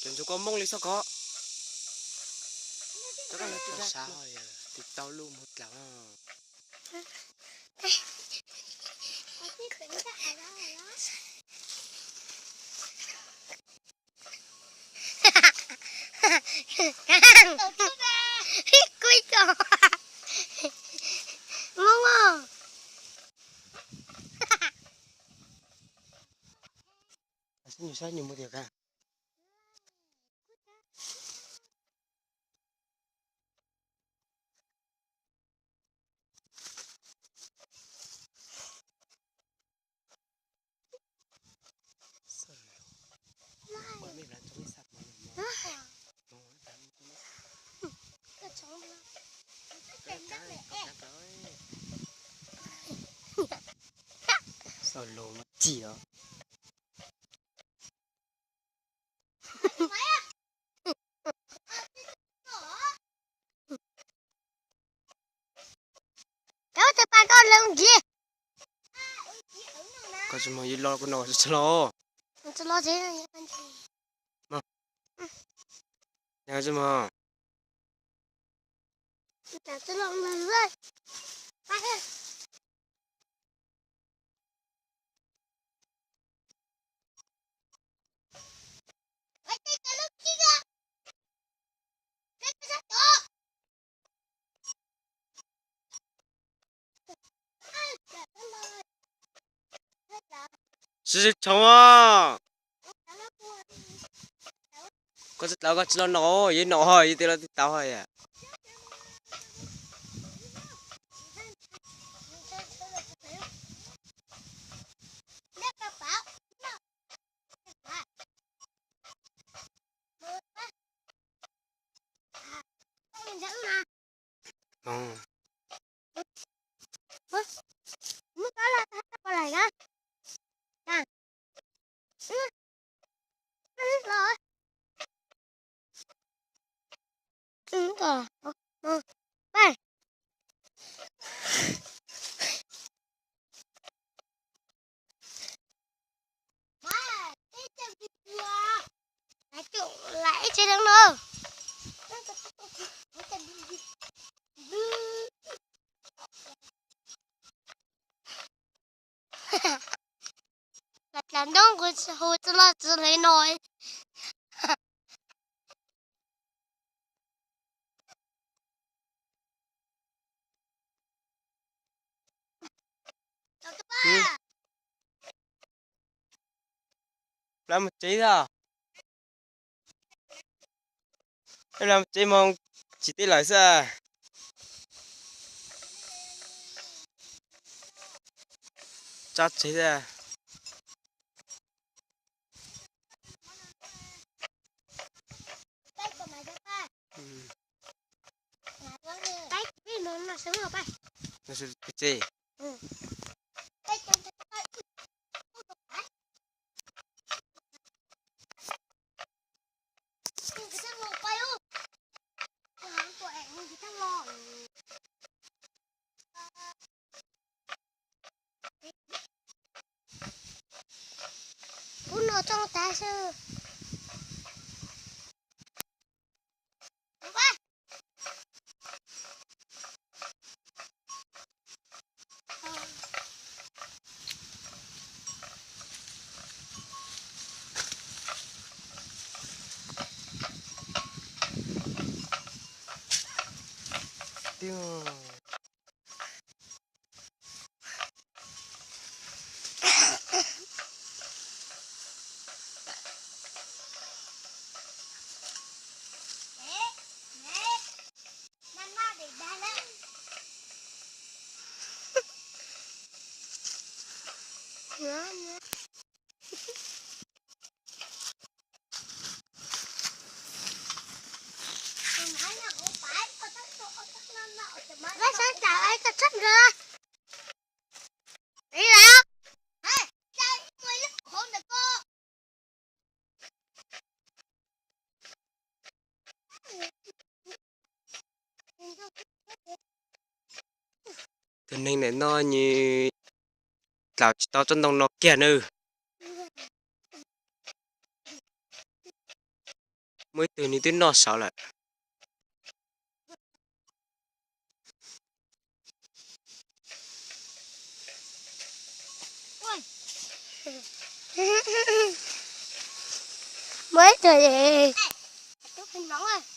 Cov ntsuag koj mooj li xoj koj. Cov koj los tib sab, tis tau lub mus dlaus. Kuj ib co mooj os. Saib nyuag, saib nyuag mus tiag ka. Xav los mas txi os. Cov tsis pab koj lawv nkiag. Koj tsis mog, yus los kuv no tsis los. Tsis los tsev. Yog tsis mog. Sib sib tshoob os. Koj tsis tau, koj tsis los no, yeej no, yeej tias los tsis tau hais. Lam ib tsev neeg no. Lam dlav ntoob kuv hu txoj loj txoj le no. Plab mus tsev xwb. Plab mus tsev moog tsis tij lawm xwb. Tsab tsev xwb. Kuv no tso tas xwb. Tus neeg ntawm no nws dlaus tsis tau tsob ntoo no kiag nawb. Muaj ib tug nws twb noj saud lawm. Muaj ib tug, tus